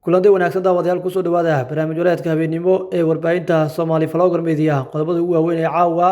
Kulanti wanaagsan daawadayaal, kusoo dhawaada barnaamij wareedka habeennimo ee warbaahinta Somali Vlogger Media. Qodobada ugu waaweyn ee caawa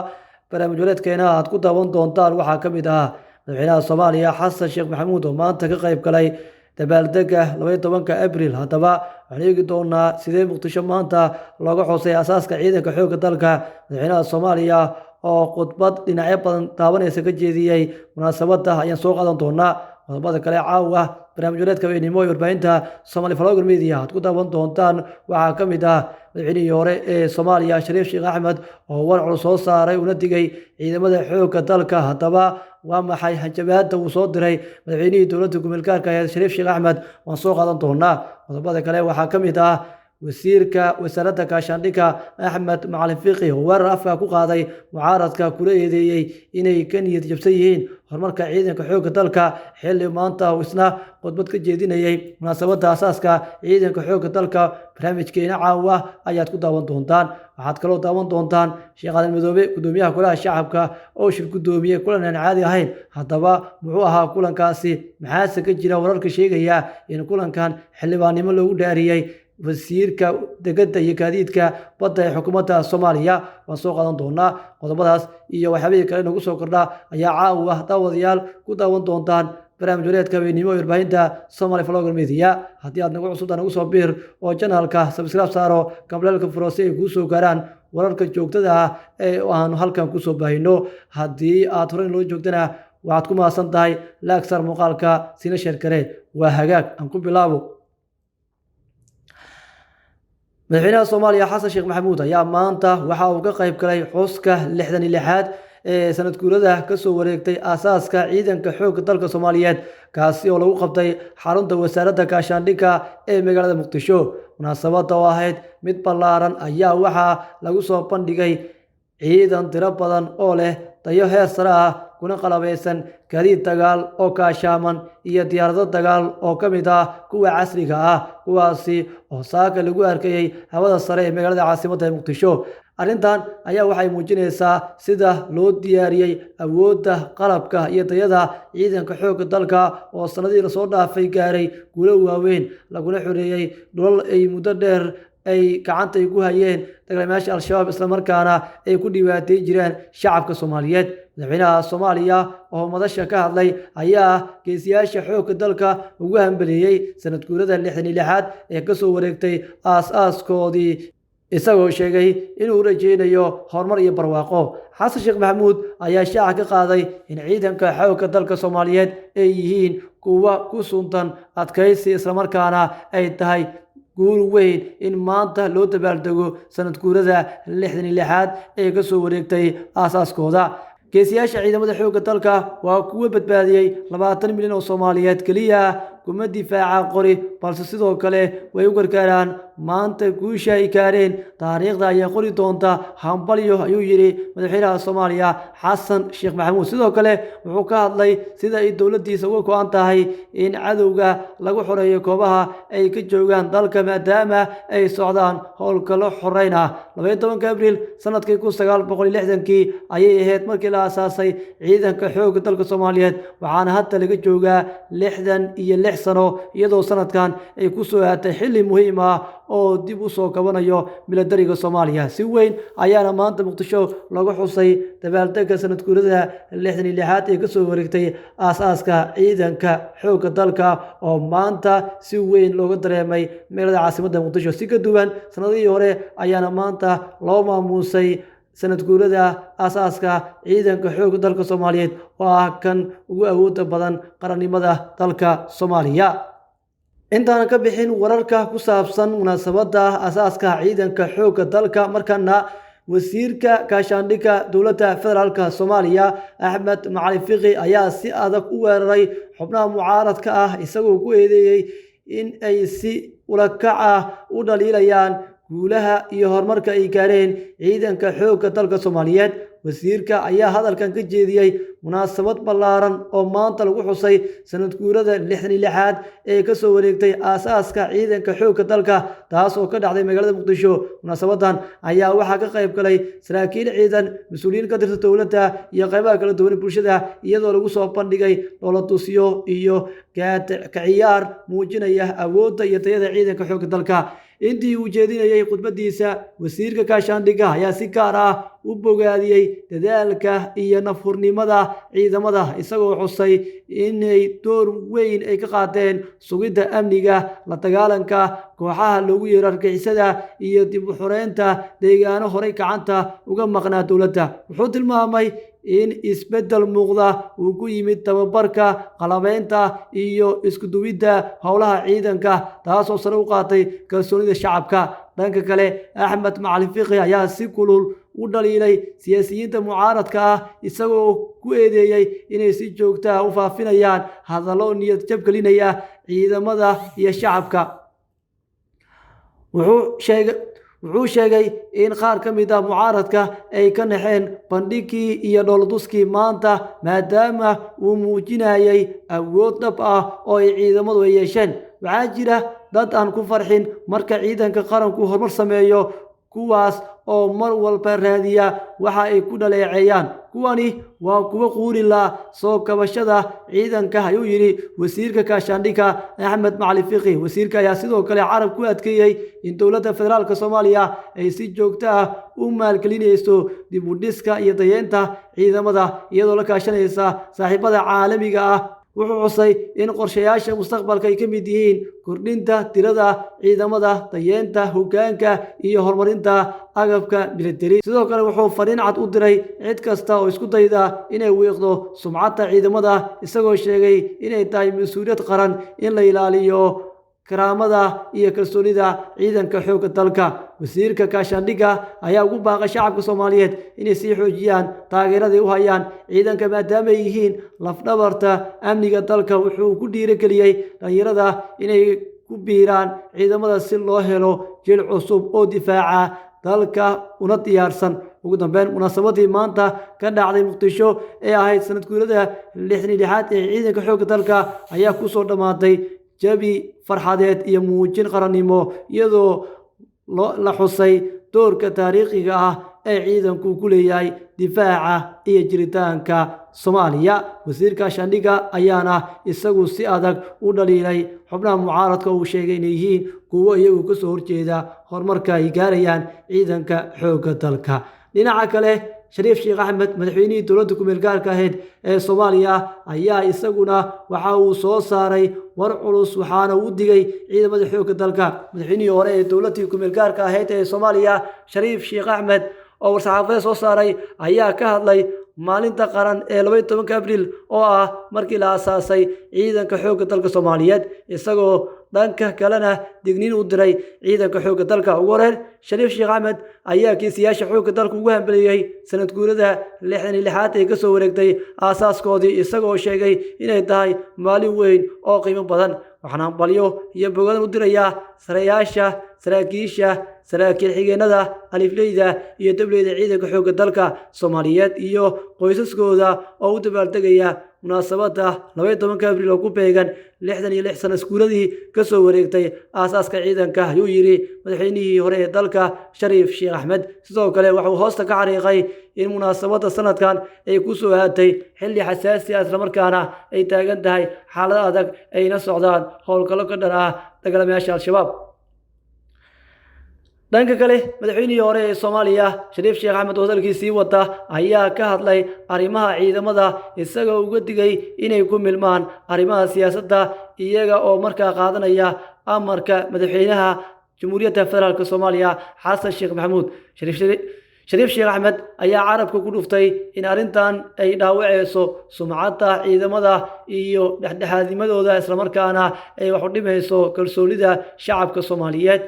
barnaamij wareedkeena aad ku daawan doontaan waxaa ka mid ah madaxweynaha Soomaaliya Xasan Sheekh Maxamuud oo maanta ka qayb galay dabaaldega 12-ka Abriil. Haddaba waxaan eegi doonaa sidee Muqdisho maanta looga xusay asaaska ciidanka xoogga dalka. Madaxweynaha Soomaaliya oo khudbad dhinacyo badan taabanaysa ka jeediyey munaasabadda ayaan soo qaadan doonaa. Qodobada kale caawa barnaamij wareedka habeennimo ee warbaahinta Somali Vlogger Media aad ku daawan doontaan waxaa ka mid ah madaxweynihii hore ee Soomaaliya Shariif Sheekh Axmed oo war culus soo saaray una digay ciidamada xoogga dalka. Haddaba waa maxay hanjabaadda uu soo diray madaxweynihii dowladda kumeelgaarka ahayd Shariif Sheekh Axmed? Waan soo qaadan doonaa. Qodobada kale waxaa ka mid ah wasiirka wasaaradda gaashaandhigga Axmed Macalin Fiqi oo weerar afka ku qaaday mucaaradka, kula eedeeyey inay ka niyad jabsan yihiin horumarka ciidanka xoogga dalka, xilli maanta uu isna khudbad ka jeedinayay munaasabadda asaaska ciidanka xoogga dalka. Barnaamijkeena caawa ayaad ku daawan doontaan. Waxaad kaloo daawan doontaan Sheekh Aadan Madoobe, gudoomiyaha golaha shacabka, oo shir guddoomiye kulan aan caadi ahayn. Haddaba muxuu ahaa kulankaasi? Maxaase ka jira wararka sheegaya in kulankan xildhibaannimo loogu dhaariyey wasiirka degada iyo gaadiidka badda ee xukuumadda Soomaaliya? Waan soo qaadan doonaa. Qodobadaas iyo waxyaabihii kale nagu soo kordha ayaa caawa daawadayaal ku daawan doontaan barnaamij wareedka habeennimo ee warbaahinta Somali Vlogger Media. Haddii aad nagu cusubtaa, nagu soo biir oo channelka subscribe saaro, gambaleelka furo si ay kuu soo gaaraan wararka joogtada ah ee aanu halkan kusoo baahino. Haddii aad horey loo joogtana, waxaad ku mahadsan tahay. Like saar muuqaalka, sina share garee. Waa hagaag, aan ku bilaabo. Madaxweynaha Soomaaliya Xasan Sheekh Maxamuud ayaa maanta waxa uu ka qayb galay xuska 66aad ee sanad guurada kasoo wareegtay aasaaska ciidanka xoogga dalka Soomaaliyeed, kaasi oo lagu qabtay xarunta wasaaradda gaashaandhigga ee magaalada Muqdisho. Munaasabadda oo ahayd mid ballaaran ayaa waxaa lagu soo bandhigay ciidan tiro badan oo leh tayo heer sare ah, kuna qalabeysan gaadiid dagaal oo gaashaaman iyo diyaarado dagaal oo ka mid ah kuwa casriga ah, kuwaasi oo saaka lagu arkayay hawada sare ee magaalada caasimadda ee Muqdisho. Arrintan ayaa waxay muujinaysaa sida loo diyaariyey awoodda qalabka iyo tayada ciidanka xoogga dalka oo sanadihii lasoo dhaafay gaaray guulo waaweyn, laguna xoreeyey dhulal ay muddo dheer ay gacanta ay ku hayeen dagaalamayaasha Al-Shabaab, islamarkaana ay ku dhibaateyn jireen shacabka Soomaaliyeed. Madaxweynaha Soomaaliya oo madasha ka hadlay ayaa geesiyaasha xoogga dalka ugu hambeliyey sanad guurada 66aad ee kasoo wareegtay aas-aaskoodii, isagoo sheegay inuu rajeynayo horumar iyo barwaaqo. Xasan Sheekh Maxamuud ayaa shaaca ka qaaday in ciidanka xoogga dalka Soomaaliyeed ay yihiin kuwa ku suntan adkaysi, islamarkaana ay tahay guul weyn in maanta loo dabaaldego sanad guurada 66aad ee kasoo wareegtay aasaaskooda. Geesiyaasha ciidamada xoogga dalka waa kuwa badbaadiyey 20 milyan oo Soomaaliyeed. Keliya kuma difaacaan qori, balse sidoo kale way u gargaaraan. Maanta guusha ay gaareen taariikhda ayaa qori doonta. Hambalyo, ayuu yidhi madaxweynaha Soomaaliya Xasan Sheekh Maxamuud. Sidoo kale wuxuu ka hadlay sida ay dowladdiisa uga go-an tahay in cadowga lagu xoreeyo goobaha ay ka joogaan dalka, maadaama ay socdaan howlgallo xoreyn ah. 12-ka Abriil sanadkii 1960-kii ayay ahayd markii la aasaasay ciidanka xoogga dalka Soomaaliyeed, waxaana hadda laga joogaa 66 sano, iyadoo sanadkan ay ku soo aatay xilli muhiim ah oo dib u soo kabanayo milatariga Soomaaliya. Si weyn ayaana maanta Muqdisho lagu xusay dabaaldega sanad guurada 66aad ee kasoo wareegtay aas-aaska ciidanka xoogga dalka, oo maanta si weyn looga dareemay magaalada caasimadda Muqdisho. Si ka duwan sanadihii hore ayaana maanta loo maamuusay sanad guurada aasaaska ciidanka xoogga dalka Soomaaliyeed, oo ah kan ugu awooda badan qarannimada dalka Soomaaliya. Intaanan ka bixin wararka ku saabsan munaasabadda asaaska ciidanka xoogga dalka, markana wasiirka gaashaandhigga dowladda federaalka Soomaaliya Axmed Macalin Fiqi ayaa si adag u weeraray xubnaha mucaaradka ah, isagoo ku eedeeyey in ay si ulakac ah u dhaliilayaan guulaha iyo horumarka ay gaareen ciidanka xoogga dalka Soomaaliyeed. Wasiirka ayaa hadalkan ka jeediyey munaasabad ballaaran oo maanta lagu xusay sanad guurada 66aad ee kasoo wareegtay aasaaska ciidanka xoogga dalka, taas oo ka dhacday magaalada Muqdisho. Munaasabadan ayaa waxaa ka qayb galay saraakiil ciidan, mas-uuliyiin ka tirsan dowladda iyo qaybaha kala duwan bulshada, iyadoo lagu soo bandhigay dhoolatusyo iyo kaciyaar muujinaya awoodda iyo tayada ciidanka xoogga dalka. Intii uu jeedinayay khudbadiisa, wasiirka gaashaandhigga ayaa si gaar ah u bogaadiyey dadaalka iyo nafhurnimada ciidamada, isagoo xusay inay door weyn ay ka qaateen sugidda amniga, la dagaalanka kooxaha loogu yeero argixisada iyo dib u xoreynta deegaano horey gacanta uga maqnaa dowladda. Wuxuu tilmaamay in isbeddel muuqda uu ku yimid tababarka, qalabeynta iyo iskuduwidda howlaha ciidanka, taasoo sare u qaatay kalsoonida shacabka. Dhanka kale, Axmed Macalin Fiqi ayaa si kulul u dhaliilay siyaasiyiinta mucaaradka ah, isagoo ku eedeeyey inay si joogta ah u faafinayaan hadallo niyad jab gelinaya ciidamada iyo shacabka. Wuxuu sheegay in qaar ka mid ah mucaaradka ay ka naxeen bandhigii iyo dhoolatuskii maanta, maadaama uu muujinayay awood dhab ah oo ay ciidamadu ay yeesheen. Waxaa jira dad aan ku farxin marka ciidanka qaranku horumar sameeyo, kuwaas oo mar walba raadiya waxa ay ku dhaleeceeyaan. Kuwani waa kuwo quurila soo kabashada ciidanka, ayuu yidhi wasiirka gaashaandhigga Axmed Macalin Fiqi. Wasiirka ayaa sidoo kale carab ku adkeeyey in dowladda federaalka Soomaaliya ay si joogto ah u maalgelinayso dib u dhiska iyo dayeynta ciidamada, iyadoo la kaashanaysa saaxiibada caalamiga ah. Wuxuu xusay in qorshayaasha mustaqbalka ay ka mid yihiin kordhinta tirada ciidamada, dayeynta hoggaanka iyo horumarinta agabka militari. Sidoo kale, wuxuu fariin cad u diray cid kasta oo isku dayda inay wiiqdo sumcadda ciidamada, isagoo sheegay inay tahay mas-uuliyad qaran in la ilaaliyo karaamada iyo kalsoonida ciidanka xoogga dalka. Wasiirka gaashaandhigga ayaa ugu baaqay shacabka Soomaaliyeed inay sii xoojiyaan taageeraday u hayaan ciidanka, maadaama ay yihiin lafdhabarta amniga dalka. Wuxuu ku dhiirigeliyey dhalinyarada inay ku biiraan ciidamada si loo helo jil cusub oo difaaca dalka una diyaarsan. Ugu dambeyn, munaasabadii maanta ka dhacday Muqdisho ee ahayd sanad guurada 66aad ee ciidanka xoogga dalka ayaa kusoo dhammaatay jabi farxadeed iyo muujin qarannimo, iyadoo la xusay doorka taariikhiga ah ee ciidanku ku leeyahay difaaca iyo jiritaanka Soomaaliya. Wasiirka gaashaandhigga ayaana isagu si adag u dhaliilay xubnaha mucaaradka uu sheegay inay yihiin kuwo iyagu kasoo horjeeda horumarka ay gaarayaan ciidanka xoogga dalka. Dhinaca kale, Shariif Sheekh Axmed, madaxweynihii dowladda kumeel gaarka ahayd ee Soomaaliya, ayaa isaguna waxa uu soo saaray war culus, waxaana uu digay ciidamada xoogga dalka. Madaxweynihii hore ee dowladdii kumeel gaarka ahayd ee Soomaaliya, Shariif Sheekh Axmed, oo war-saxaafadeed soo saaray ayaa ka hadlay maalinta qaran ee 12-ka Abriil, oo ah markii la aasaasay ciidanka xoogga dalka Soomaaliyeed, isagoo dhanka kalena digniin u diray ciidanka xoogga dalka. Ugu horeyn, Shariif Sheekh Axmed ayaa kiisayaasha xoogga dalka ugu hambeliyey sanad guurada 66aad ee kasoo wareegtay aasaaskoodii, isagoo sheegay inay tahay maalin weyn oo qiimo badan. Waxaan hambalyo iyo bogadan u dirayaa sarayaasha, saraakiisha, saraakiil xigeenada, alifleyda iyo dableyda ciidanka xoogga dalka Soomaaliyeed iyo qoysaskooda oo u dabaaldegaya munaasabadda 12-ka Abriil oo ku beegan 66 sano iskuuladii kasoo wareegtay aasaaska ciidanka, ayuu yidhi madaxweynihii hore ee dalka Shariif Sheekh Axmed. Sidoo kale, waxuu hoosta ka xariiqay in munaasabadda sanadkan ay ku soo aatay xilli xasaasi ah, islamarkaana ay taagan tahay xaalad adag, ayna socdaan howlgallo ka dhan ah dagaalamayaasha Al-Shabaab. Dhanka kale, madaxweynihii hore ee Soomaaliya Shariif Sheekh Axmed oo hadalkiisii wata ayaa ka hadlay arrimaha ciidamada, isagoo uga digay inay ku milmaan arrimaha siyaasadda, iyaga oo markaa qaadanaya amarka madaxweynaha Jamhuuriyadda Federaalk Soomaaliya Xasan Sheekh Maxamuud. Shariif Sheekh Axmed ayaa carabka ku dhuftay in arrintan ay dhaawaceyso sumcadda ciidamada iyo dhexdhexaadnimadooda, islamarkaana ay wax u dhimayso kalsoonida shacabka Soomaaliyeed.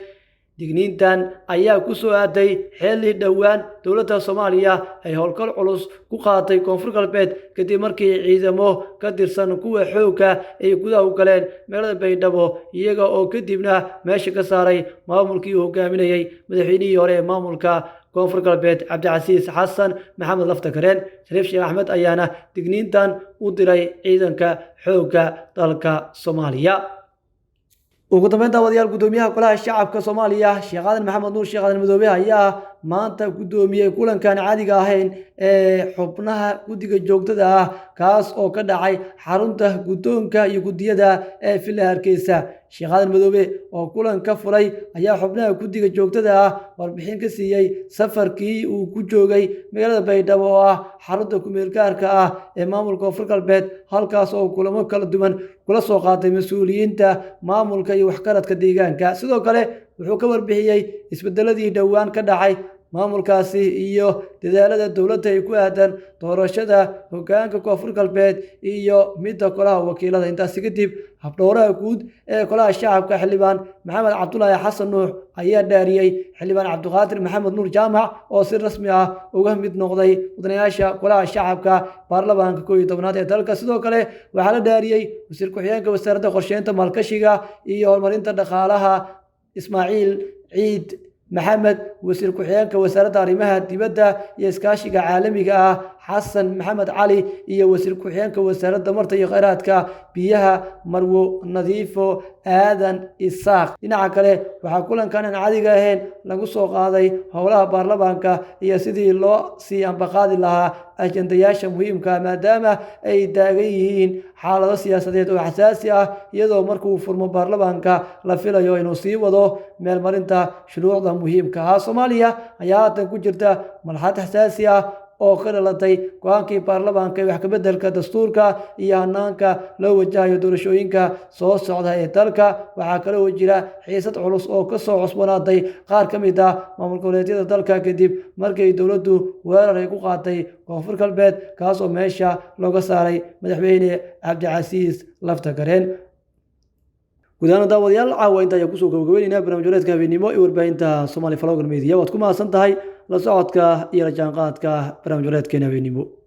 Digniintan ayaa ku soo aaday xilli dhowaan dowladda Soomaaliya ay howlgal culus ku qaatay Koonfur Galbeed, kadib markii ciidamo ka tirsan kuwa xoogga ay gudaha u galeen magaalada Baydhabo, iyaga oo kadibna meesha ka saaray maamulkii uu hogaaminayay madaxweynihii hore ee maamulka Koonfur Galbeed Cabdicasiis Xasan Maxamed Laftakareen. Shariif Sheekh Axmed ayaana digniintan u diray ciidanka xoogga dalka Soomaaliya. Ugu dambeyn, daawadayaal, guddoomiyaha Golaha Shacabka Soomaaliya, Sheekh Aadan Maxamed Nuur, Sheekh Aadan Madoobe, ayaa maanta guddoomiyey kulankan caadiga ahayn ee xubnaha guddiga joogtada ah, kaas oo ka dhacay xarunta guddoonka iyo guddiyada ee Villa Hargeysa. Sheekh Aadan Madoobe oo kulan ka furay ayaa xubnaha guddiga joogtada ah warbixin ka siiyey safarkii uu ku joogay magaalada Baydhabo oo ah xarunta ku-meelgaarka ah ee maamulka Koonfur Galbeed, halkaas oo kulamo kala duwan kula soo qaatay mas-uuliyiinta maamulka iyo waxgaradka deegaanka. Sidoo kale wuxuu ka warbixiyey isbedeladii dhowaan ka dhacay maamulkaasi iyo dadaalada dowladda ay ku aadan doorashada hoggaanka Koonfur Galbeed iyo midda Golaha Wakiilada. Intaasi kadib, habdhowraha guud ee Golaha Shacabka, Xildhibaan Maxamed Cabdulaahi Xasan Nuux, ayaa dhaariyey Xildhibaan Cabdiqaadir Maxamed Nuur Jaamac oo si rasmi ah uga mid noqday mudanayaasha Golaha Shacabka baarlamaanka 11aad ee dalka. Sidoo kale waxaa la dhaariyey wasiir ku-xigeenka Wasaaradda Qorsheynta, Maalgashiga iyo Horumarinta Dhaqaalaha, Ismaaciil Ciid Maxamed, wasiir ku-xigeenka Wasaaradda Arrimaha Dibadda iyo Iskaashiga Caalamiga ah, Xasan Maxamed Cali, iyo wasiir ku-xigeenka Wasaaradda Tamarta iyo Kheyraadka Biyaha, Marwo Nadiifo Aadan Isaaq. Dhinaca kale, waxaa kulankan aan caadiga ahayn lagu soo qaaday howlaha baarlamaanka iyo sidii loo sii ambaqaadi lahaa ajendayaasha muhiimka, maadaama ay taagan yihiin xaalado siyaasadeed oo xasaasi ah, iyadoo markuu furmo baarlamaanka la filayo inuu sii wado meelmarinta shuruucda muhiimka ah. Soomaaliya ayaa haatan ku jirta marxalad xasaasi ah oo ka dhalatay go-aankii baarlamaanka ee wax kabeddelka dastuurka iyo hanaanka loo wajahayo doorashooyinka soo socda ee dalka. Waxaa kale oo jira xiisad culus oo kasoo cusboonaaday qaar ka mid ah maamul goboleedyada dalka, kadib markii dowladdu weerar ay ku qaatay Koonfur Galbeed, kaas oo meesha looga saaray Madaxweyne Cabdicasiis Laftagareen. Gudahaan, daawadayaal, caawa inta ayaa kusoo gabagabeynayna barnaamij wareedka habeenimo ee warbaahinta Somali Vlogger Media. Waad ku mahadsan tahay la socodka iyo la jaanqaadka barnaamij wareedkeena habeenimo.